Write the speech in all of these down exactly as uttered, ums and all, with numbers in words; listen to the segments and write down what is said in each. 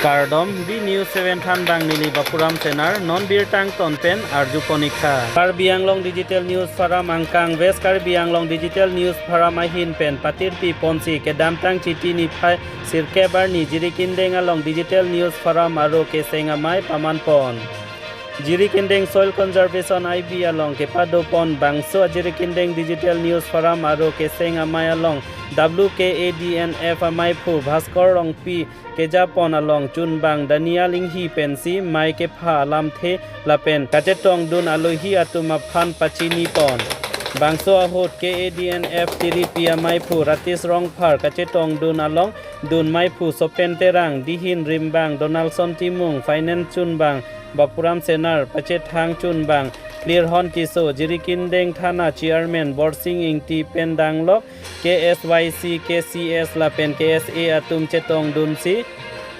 Kardom, B News seven thanbang neli Bapuram Senar, non birta angton pen arjupon ik tha. Karbi Anglong Digital News Forum angkang, West Karbi Anglong Digital News Forum ahin pen patirpi ponsi kedamtang Chiti niphai sirkep arni Jirikindeng along Digital News Forum aro keseng amei paman pon. Jirikindeng Soil Conservation I B along kepado pon bangso Jirikindeng Digital News Forum aro keseng amei along W K A D N F ameiphu Bhaskor Rongpi kejapon along chunbang Daniel Inghi pensi mei kepha alamthe lapen kachetongdun alohi atum aphan pachini pon. Bangso ahut K A D N F tiripi ameiphu Ratis Rongphar, kachetongdun along dun meiphu Sopen Terang, dihin rimbang Donaldson Timung, finance chunbang Bapuram Senar, pachethang chunbang Klirhon Tisso, Jirikindeng Thana Chairman Borsing Ingti pen danglok K S Y C, K C S lapen K S A atum chetongdunsi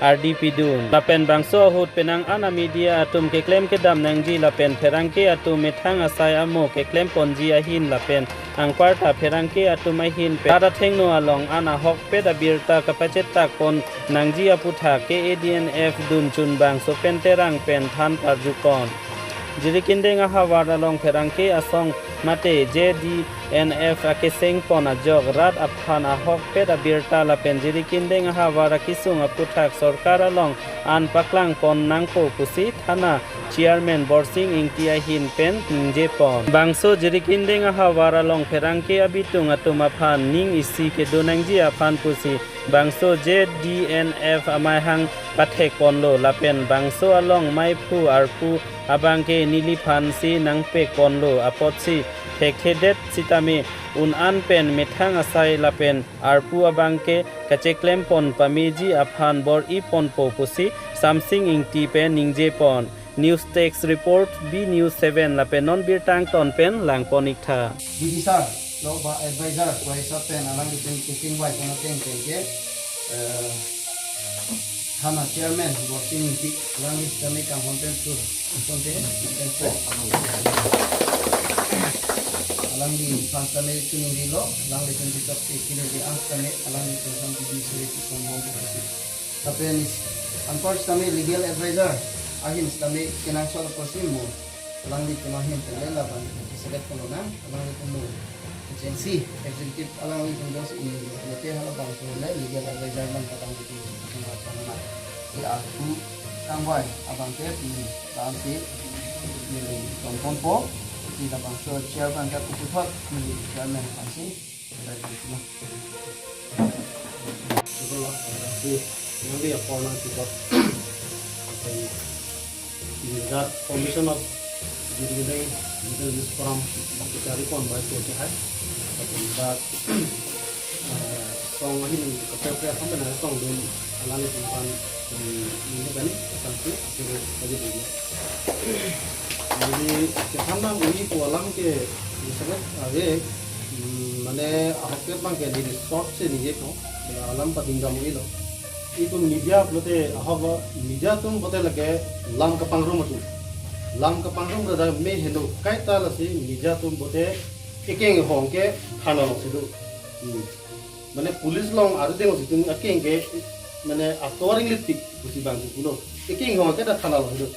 ardi pidun. Lapen bangso ahut penang an amedia atum keklem kedam nangji lapen pherangke atum methang asai amo keklem ponji ahin lapen anparta pherangke atum ahin pen rat athengno along an ahokpet abirta kapachetak pon nangji aputhak K A D N F dun chunbang Sopen Terang pen than parju pon. Jirikindeng ahavar along pherangke asong mate J D N F akeseng pon ajok rat aphan ahokpet abirta lapen Jirikindeng ahavar akesung aputhak sorkar along an paklang pon nangpo pusi Thana Chairman Borsing Ingti ahin pen ningje pon. Bangso Jirikindeng ahavar along pherangke abitung atum aphan ning isi kedo nangji aphan pusi bangso J D N F amei hang pathek ponlo lapen bangso along meiphu arpu abangke neliphansi nangpek ponlo apotsi thekthedet sitame un-an pen methang asai lapen arpu abangke kacheklem pon pameji aphan bor-i ponpo pusi Samsing Ingti pen ningje pon. News Desk Report, B News seven lapen non birta angton pen lang pon ik tha. D D sir, lo ba advisor, ko hisap pen alangli pen cooking bai kono teng teng ke, eh, Thana Chairman Borsing Ingti, alangli kami kanghon pen sur, konte, pen sur. Alangli phan tame tuning di lo, alangli pen bisok si kini di ang tame, alangli pen sang di suri di pon bom bom si. Lapen anpar sitame legal advisor ahin sitame kenangsot apotsi mo alangli pen ahin pen le labang ke select kono nang, alangli pen mo agency executive alangli pen dos ini lote halabangso le legal advisor nang kadang di pen sama sama na. Di aku kangbai abang ke ini bang si ini tonton po di labangso chair bang ke aku puthot ini chairman bang si. Ito lang, si, yung di ako lang si Bob. Okay. In that condition of giving the Middle East Forum, dari kon bai ko hai. But, uh, song ahin kapre kapre kami na song dun alangli pen, um, ini kan, sanksi, akhirnya lagi dulu. Jadi, kita nang ui ko alam ke, misalnya, ave, hmm, mane, ahok ke bang ke di short si ningje ko, ya, alam pading gamu ilo. Itum media pulote, ahok ba, media atum pulote lake lam kapangrum atum. Lam kapangrum rada me heno, kaita lasi media atum pulote, ekeng hong ke, thana alongsi do. Hmm. Mane police along arideng si itum akeng ke, mane ator inglitik pusi bang si pulo. Ekeng hong ke dak thana alongsi do.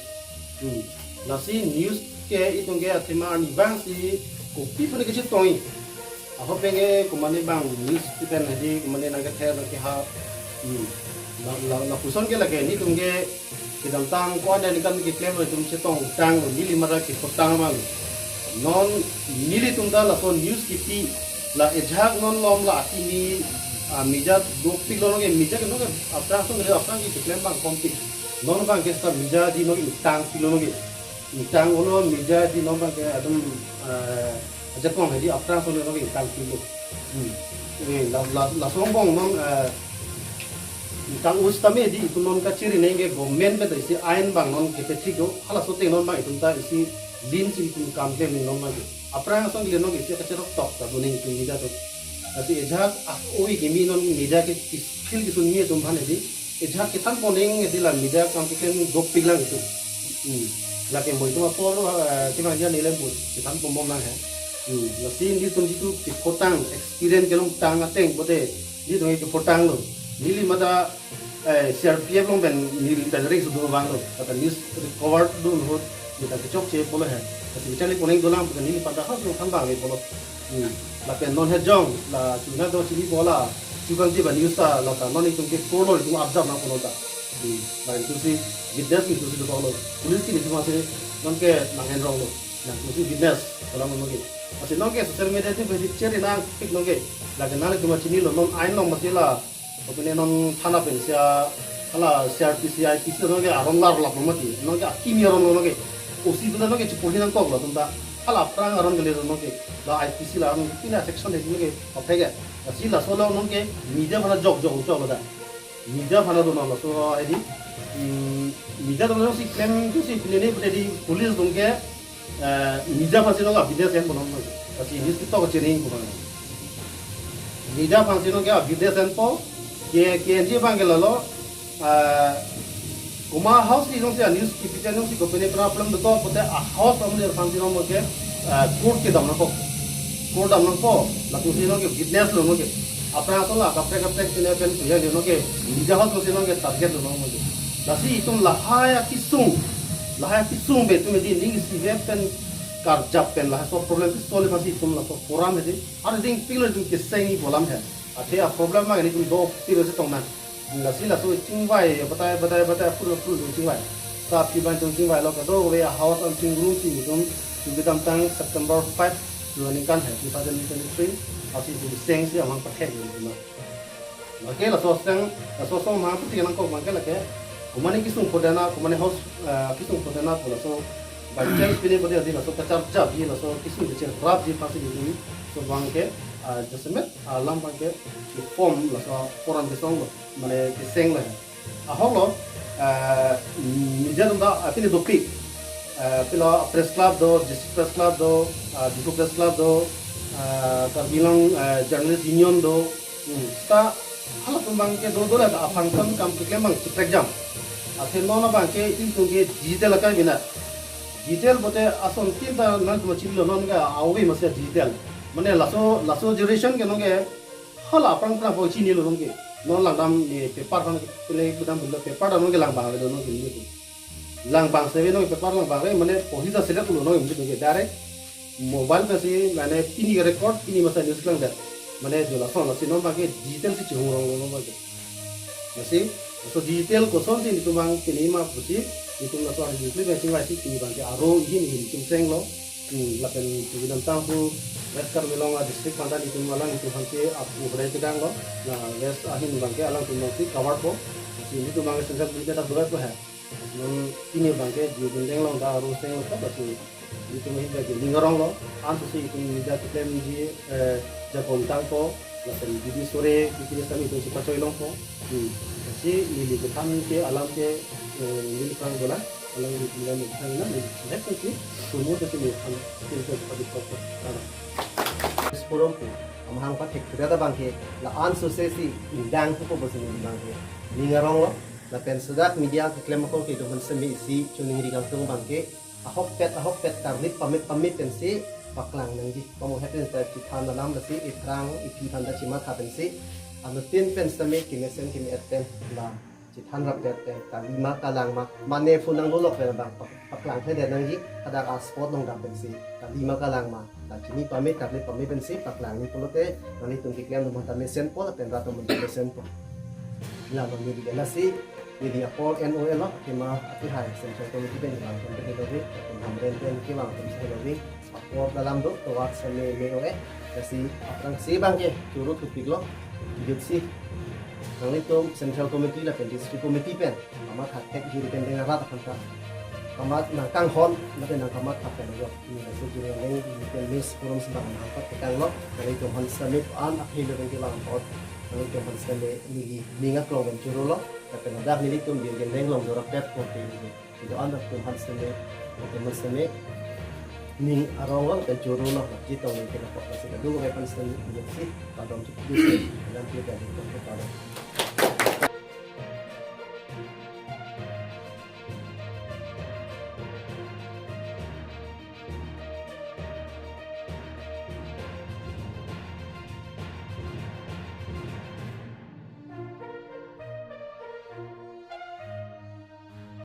Hmm. Lasi news ke itum ke athema arni bang si kopi pun kechetong-i. Ahok pen ke komatne bang news tipen hadi komatne nang kether nang keha. Hmm. La, la, lapuson ke lake netum ke kedamtang ko-an neli kan keklem lo, itum chetongtang lo, neli mara kepotang mang. Non nelitum ta laso news kipi la ejak non lom la atimi, ah, media dopik lo nonke, media ke nonke aphrang asong ke aphrang ke keklem bang kompik. Non bang ke sta media di nonke tangpik lo nonke. Tang ulo media di non bang ke atum, eh, ajakong hadi aphrang asong nonke tangpik lo. Hmm. Eh, la, la, laso angbong non, eh, tang us tame di itum non kachiri neng ke government pen ta isi ain bang non kepethik do, halaso ateng non bang itum ta isi lin si itum kam klem non bang ke. Aphrang asong le non isi kacherok tok ta do neng itum media atum. Lasi ejak a-oi kimi non media ke kis-, feel kisun mi atum aphan di. Ejak kethan pon neng di la media kam keklem dopik lang itum. Hmm. Lake mo itum apor, eh, kemang dia nilem pon kethan pon bom lang he. Hmm. Lasi netum jitu kepotang, experience kelongtang ateng pulote netum kepotang lo. Neli mata, eh, C R P F along pen neli pen ring sudu bang lo. Kata news recovered dun ahut neli ta kechokche pulo he. Lasi bichari kuning dolang, neli pata khas lo kan bang pulo. Hmm. Lapen non hejong, la chuna do chini bola, chukang jiba news ta, la ta non itum ke korlo itum abjam nang pulo ta. Hmm. La itum si witness itum si do lo. Police ke itum si non ke nang enrong lo. Nang itum si witness, kolam non ke. Lasi non ke social media itum besi share nangpik non ke. Lake nang itum chinilo non ain along masi la. Kopine non thana pen sia, hala C R P C, I P C non ke aron lar lap lo mati. Non ke akimi aron lo non ke. O C tu non ke chipurhi nangkok lo tum ta. Hala aphrang aron kali lo non ke. La I P C la aron pina section de non ke. Oke ke. Lasi laso lo non ke media mana jok jok jok lo ta. Media mana do non laso edi. Hmm, media do non si claim tu si pine ne pine di police dong ke. Eh, media aphansi non ke business en punon. Lasi news ketok chini punon. Media aphansi non ke business enpo, ke, ke N G O abang ke lalo, eh, komat a-house si non si news kepichai non si kopine problem betul pute a-house amli aphansi non ke, eh, court kedam nangpo. Court dam nangpo, lapusi non ke business lo non ke. Aphrang ason la kaprek kaprek sine pen tuya non ke media house si non ke target lo non ke. Lasi itum lahai akesung, lahai akesung pen itum di ning isi pen karjap pen lahai so problem si solve aphansi itum laso forum hedi. Ari ding pilo itum keseng ni bolam he. Athe a-problem ma itum do pilo si tong nang. Lasi laso chingvai, batai, batai, batai, apur, apur chingvai. Sa pi ban itum chingvai lo kadokave a-house an chingrum si itum, itum kedamtang September five, dua ningkan he, two thousand twenty-three, lasi itum seng si amang pathek itum ma. Lake laso seng, laso song ma pati nangkok abang ke lake. Komat ne kesung phodana, komat ne house, eh, kesung phodana, laso by chance pine pode adi laso kacharjap ji, laso kesung kecharjap ji aphansi di. So abang ke, ah, jasemet alam abang ke form laso forum kesong lo, mane keseng lo. Ahok lo, eh, media atum ta, ah, pine dopik. Eh, pilo Press Club do, District Press Club do, ah, Diphu Press Club do, ah, Karbi Anglong, eh, Journalist Union do. Hmm, ta halatum abang ke do do la ta a-function kam keklem abang chiprek jam. Athe non abang ke itum ke digital akai bina. Digital pute ason tin ta nangtum chinilo non ke awi masi digital. Mane laso, laso generation ke non ke hala aphrang aphrang po chinilo non ke. Non langdam ne paper aphan ke le kedam bilo paper dam non ke lang abang do non ke ni. Lang abang se non ke paper lang abang ke mane pohi ta select lo non ke ni ke direct mobile aphansi mane pini ke record pini masa news kelang det. Mane jo lason lasi non abang ke digital si chihung rong lo non abang ke. Lasi, laso digital kosonsi itum abang pini ma pusi, itum laso ari digital abang chingvai si pini abang ke aro ihin ihin chingcheng lo. Hmm, lapen kedamtang pu West Karbi Anglong a-district aphan ta itum alang itum aphan ke apu hore kedang lo. Na West ahin abang ke alangtum abang si cover po. Lasi itum abang ke central committee ta do po he. Non pini abang ke Jio Bindeng along ta aro seng lo ta lasi itum ahin abang ke ning arong lo. Ansose itum media keklem ji, eh, jakong tangpo, lapen bidi sore, bidi sami itum si pachoi longpo. Hmm. Lasi neli kethan ke alam ke, eh, neli phrang bola, alang neli phrang neli than na, neli sehek si, sumu si neli than, neli than padi pokok. Forum pu, amahang pathek kedada abang ke, la ansose si, indang pupo pusi neli abang ke ning arong lo. Lapen sudak media keklem akong ke itum aphan semi isi choningri kangtung abang ke ahokpet ahokpet karlip pamit pamit pensi paklang nangji. Pamu het pensi ta chethan alam lasi iphrang iphi aphan ta chematha pensi anuttin pen semi kemesen keme-et pen la chethan rap det pen kali ma kalang ma mane phu nang lolok pen abang pak-, paklang thedet nangji. Hadak a-spot along dam pensi kali ma kalang ma. La chini pame, karlip pame pensi paklang ni pulote, nanglitum keklem atum aphan ta mesenpo, lapen rat atum aphan ta mesenpo. La nangli di lasi, neli apor N O A lo, kema ati hai, Central Committee pen kevang atum pen helo ave, lapen Hamren pen kevang atum si helo ave, apor dalam do, tovar seme me O A, lasi aphrangsi abang ke, choro thupik lo, jut si, nanglitum Central Committee lapen District Committee pen, kamatha thek jiri pen deng arat aphan ta. Kamat nangkanghon, mate nangkamatha pen lo. Ni laso jiri deng, ni pen news forum si abang nangpat tekang lo. Nanglitum aphan semi an akhei lo deng kevang apot. Nanglitum aphan semi neli ning aklong pen choro lo. Lapen hadak nelitum Birgen Deng along dorapet ko te neli. Ido an atum aphan semi, atum aphan semi ning arong lo pen choro lo. Jitong ni kena pok nasi kadung aphan semi, ni si, kadung si, dan kita di tempat kadung.